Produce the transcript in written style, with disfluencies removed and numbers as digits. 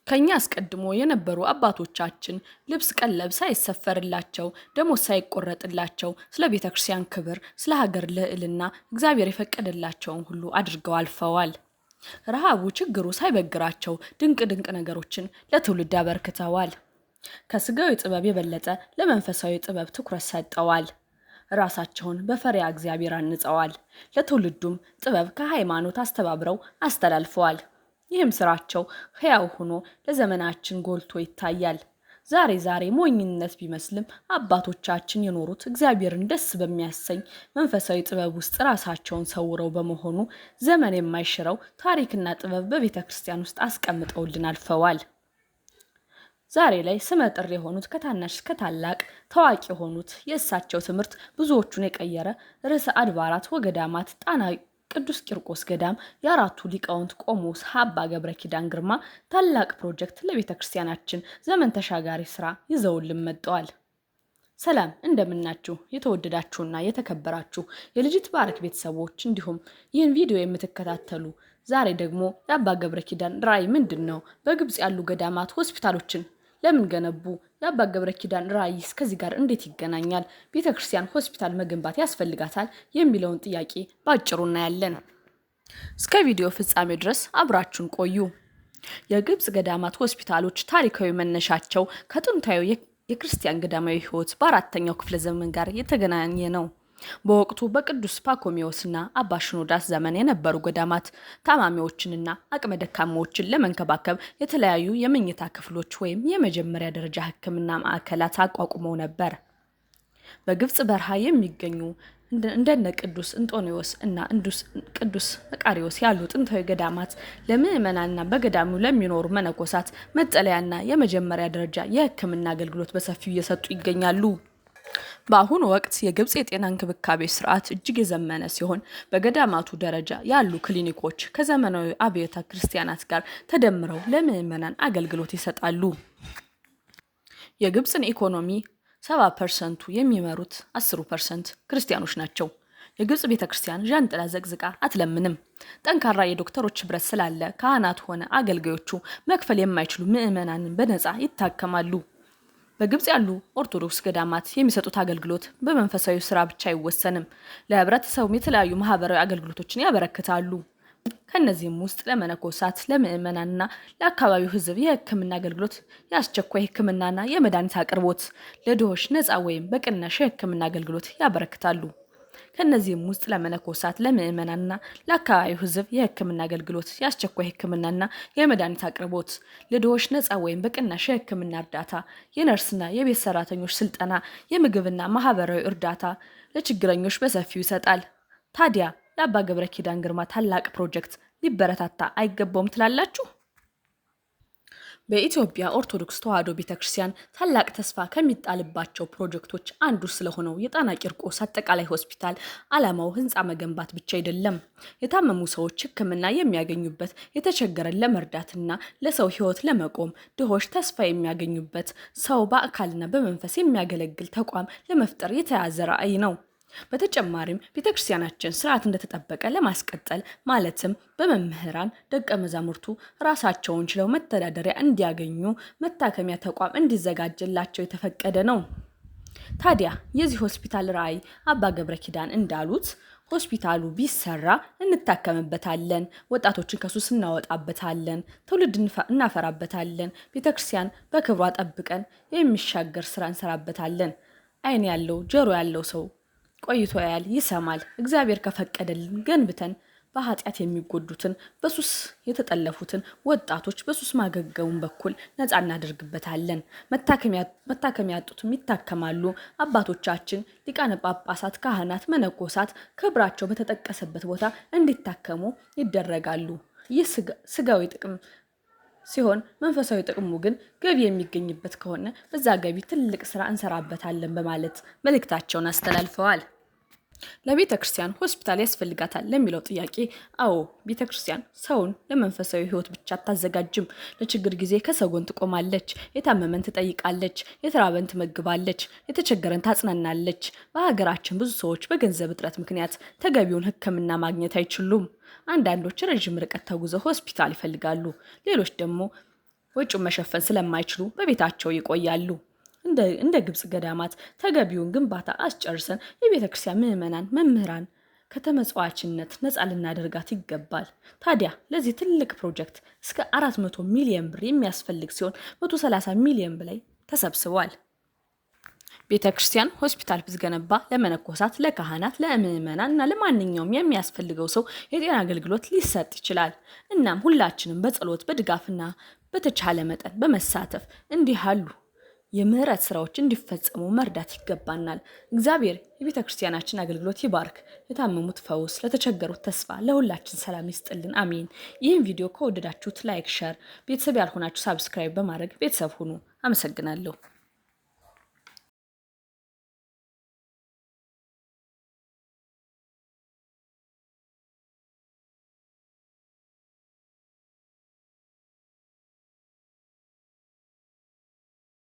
ከኛ አስቀድሞ የነበሩ አባቶቻችን ልብስ ቀለብ ሳይሰፈርላቸው፣ ደሞዝ ሳይቆረጥላቸው ስለ ቤተ ክርስቲያን ክብር፣ ስለ ሀገር ልዕልና እግዚአብሔር የፈቀደላቸውን ሁሉ አድርገው አልፈዋል። ረሃቡ ችግሩ ሳይበግራቸው ድንቅ ድንቅ ነገሮችን ለትውልድ አበርክተዋል። ከስጋዊ ጥበብ የበለጠ ለመንፈሳዊ ጥበብ ትኩረት ሰጠዋል። ራሳቸውን በፈሪሃ እግዚአብሔር አንጸዋል። ለትውልዱም ጥበብ ከሃይማኖት አስተባብረው አስተላልፈዋል። ይህም ስራቸው ሕያው ሆኖ ለዘመናችን ጎልቶ ይታያል። ዛሬ ዛሬ ሞኝነት ቢመስልም አባቶቻችን የኖሩት እግዚአብሔርን ደስ በሚያሰኝ መንፈሳዊ ጥበብ ውስጥ ራሳቸውን ሰውረው በመሆኑ ዘመን የማይሽረው ታሪክና ጥበብ በቤተ ክርስቲያን ውስጥ አስቀምጠውልን አልፈዋል። ዛሬ ላይ ስመጥር የሆኑት፣ ከታናሽ እስከ ታላቅ ታዋቂ የሆኑት፣ የእሳቸው ትምህርት ብዙዎቹን የቀየረ ርዕሰ አድባራት ወገዳማት ጣና ቅዱስ ቂርቆስ ገዳም የአራቱ ሊቃውንት ቆሞስ አባ ገብረ ኪዳን ግርማ ታላቅ ፕሮጀክት ለቤተ ክርስቲያናችን ዘመን ተሻጋሪ ስራ ይዘውልን መጥተዋል። ሰላም፣ እንደምናችሁ የተወደዳችሁና የተከበራችሁ የልጅት ባረክ ቤተሰቦች እንዲሁም ይህን ቪዲዮ የምትከታተሉ፣ ዛሬ ደግሞ የአባ ገብረ ኪዳን ራዕይ ምንድን ነው? በግብጽ ያሉ ገዳማት ሆስፒታሎችን ለምን ገነቡ? የአባ ገብረ ኪዳን ራዕይስ ከዚህ ጋር እንዴት ይገናኛል? ቤተ ክርስቲያን ሆስፒታል መገንባት ያስፈልጋታል? የሚለውን ጥያቄ በአጭሩ እናያለን። እስከ ቪዲዮ ፍጻሜ ድረስ አብራችሁን ቆዩ። የግብጽ ገዳማት ሆስፒታሎች ታሪካዊ መነሻቸው ከጥንታዊ የክርስቲያን ገዳማዊ ሕይወት በአራተኛው ክፍለ ዘመን ጋር የተገናኘ ነው። በወቅቱ በቅዱስ ፓኮሚዎስና አባ ሽኖዳስ ዘመን የነበሩ ገዳማት ታማሚዎችንና አቅመ ደካማዎችን ለመንከባከብ የተለያዩ የመኝታ ክፍሎች ወይም የመጀመሪያ ደረጃ ሕክምና ማዕከላት አቋቁመው ነበር። በግብጽ በረሃ የሚገኙ እንደነ ቅዱስ እንጦንዮስ እና ቅዱስ መቃሪዎስ ያሉ ጥንታዊ ገዳማት ለምዕመናንና በገዳሙ ለሚኖሩ መነኮሳት መጠለያና የመጀመሪያ ደረጃ የሕክምና አገልግሎት በሰፊው እየሰጡ ይገኛሉ። በአሁኑ ወቅት የግብጽ የጤና እንክብካቤ ስርዓት እጅግ የዘመነ ሲሆን፣ በገዳማቱ ደረጃ ያሉ ክሊኒኮች ከዘመናዊ አብያተ ክርስቲያናት ጋር ተደምረው ለምዕመናን አገልግሎት ይሰጣሉ። የግብፅን ኢኮኖሚ 70 ፐርሰንቱ የሚመሩት 10ሩ ፐርሰንት ክርስቲያኖች ናቸው። የግብጽ ቤተ ክርስቲያን ዣንጥላ ዘቅዝቃ አትለምንም። ጠንካራ የዶክተሮች ህብረት ስላለ ካህናት ሆነ አገልጋዮቹ መክፈል የማይችሉ ምዕመናንን በነፃ ይታከማሉ። በግብጽ ያሉ ኦርቶዶክስ ገዳማት የሚሰጡት አገልግሎት በመንፈሳዊ ስራ ብቻ አይወሰንም። ለህብረተሰቡም የተለያዩ ማህበራዊ አገልግሎቶችን ያበረክታሉ። ከእነዚህም ውስጥ ለመነኮሳት፣ ለምዕመናንና ለአካባቢው ህዝብ የህክምና አገልግሎት፣ የአስቸኳይ ህክምናና የመድኃኒት አቅርቦት፣ ለድሆች ነፃ ወይም በቅናሽ የህክምና አገልግሎት ያበረክታሉ። ከእነዚህም ውስጥ ለመነኮሳት፣ ለምዕመናንና ለአካባቢው ህዝብ የህክምና አገልግሎት፣ የአስቸኳይ ህክምናና የመድኃኒት አቅርቦት፣ ለድሆች ነፃ ወይም በቅናሽ የህክምና እርዳታ፣ የነርስና የቤት ሰራተኞች ስልጠና፣ የምግብና ማህበራዊ እርዳታ ለችግረኞች በሰፊው ይሰጣል። ታዲያ የአባ ገብረ ኪዳን ግርማ ታላቅ ፕሮጀክት ሊበረታታ አይገባውም ትላላችሁ? በኢትዮጵያ ኦርቶዶክስ ተዋሕዶ ቤተክርስቲያን ታላቅ ተስፋ ከሚጣልባቸው ፕሮጀክቶች አንዱ ስለሆነው የጣና ቂርቆስ አጠቃላይ ሆስፒታል ዓላማው ህንፃ መገንባት ብቻ አይደለም። የታመሙ ሰዎች ሕክምና የሚያገኙበት፣ የተቸገረን ለመርዳትና ለሰው ሕይወት ለመቆም፣ ድሆች ተስፋ የሚያገኙበት፣ ሰው በአካልና በመንፈስ የሚያገለግል ተቋም ለመፍጠር የተያዘ ራዕይ ነው። በተጨማሪም ቤተክርስቲያናችን ስርዓት እንደተጠበቀ ለማስቀጠል፣ ማለትም በመምህራን ደቀ መዛሙርቱ ራሳቸውን ችለው መተዳደሪያ እንዲያገኙ መታከሚያ ተቋም እንዲዘጋጅላቸው የተፈቀደ ነው። ታዲያ የዚህ ሆስፒታል ራዕይ አባ ገብረ ኪዳን እንዳሉት ሆስፒታሉ ቢሰራ እንታከምበታለን፣ ወጣቶችን ከሱስ እናወጣበታለን፣ ትውልድ እናፈራበታለን፣ ቤተክርስቲያን በክብሯ ጠብቀን የሚሻገር ስራ እንሰራበታለን። ዓይን ያለው ጆሮ ያለው ሰው ቆይቶ ያያል፣ ይሰማል። እግዚአብሔር ከፈቀደልን ገንብተን በኃጢአት የሚጎዱትን፣ በሱስ የተጠለፉትን ወጣቶች በሱስ ማገገሙን በኩል ነፃ እናደርግበታለን። መታከሚያ ያጡትም ይታከማሉ። አባቶቻችን ሊቃነ ጳጳሳት፣ ካህናት፣ መነኮሳት ክብራቸው በተጠቀሰበት ቦታ እንዲታከሙ ይደረጋሉ። ይህ ስጋዊ ጥቅም ሲሆን መንፈሳዊ ጥቅሙ ግን ገቢ የሚገኝበት ከሆነ በዛ ገቢ ትልቅ ስራ እንሰራበታለን በማለት መልእክታቸውን አስተላልፈዋል። ለቤተ ክርስቲያን ሆስፒታል ያስፈልጋታል ለሚለው ጥያቄ፣ አዎ፣ ቤተ ክርስቲያን ሰውን ለመንፈሳዊ ሕይወት ብቻ አታዘጋጅም። ለችግር ጊዜ ከሰው ጎን ትቆማለች። የታመመን ትጠይቃለች፣ የተራበን ትመግባለች፣ የተቸገረን ታጽናናለች። በሀገራችን ብዙ ሰዎች በገንዘብ እጥረት ምክንያት ተገቢውን ሕክምና ማግኘት አይችሉም። አንዳንዶች ረዥም ርቀት ተጉዘው ሆስፒታል ይፈልጋሉ። ሌሎች ደግሞ ወጪውን መሸፈን ስለማይችሉ በቤታቸው ይቆያሉ። እንደ ግብፅ ገዳማት ተገቢውን ግንባታ አስጨርሰን የቤተ ክርስቲያን ምዕመናን፣ መምህራን ከተመጽዋችነት ነፃ ልናደርጋት ይገባል። ታዲያ ለዚህ ትልቅ ፕሮጀክት እስከ 400 ሚሊዮን ብር የሚያስፈልግ ሲሆን 130 ሚሊዮን በላይ ተሰብስቧል። ቤተ ክርስቲያን ሆስፒታል ብትገነባ ለመነኮሳት፣ ለካህናት፣ ለምዕመናን እና ለማንኛውም የሚያስፈልገው ሰው የጤና አገልግሎት ሊሰጥ ይችላል። እናም ሁላችንም በጸሎት፣ በድጋፍና በተቻለ መጠን በመሳተፍ እንዲህ ያሉ የምህረት ስራዎች እንዲፈጸሙ መርዳት ይገባናል። እግዚአብሔር የቤተ ክርስቲያናችን አገልግሎት ይባርክ። ለታመሙት ፈውስ፣ ለተቸገሩት ተስፋ፣ ለሁላችን ሰላም ይስጥልን። አሜን። ይህን ቪዲዮ ከወደዳችሁት like፣ share፣ ቤተሰብ ያልሆናችሁ subscribe በማድረግ ቤተሰብ ሁኑ። አመሰግናለሁ።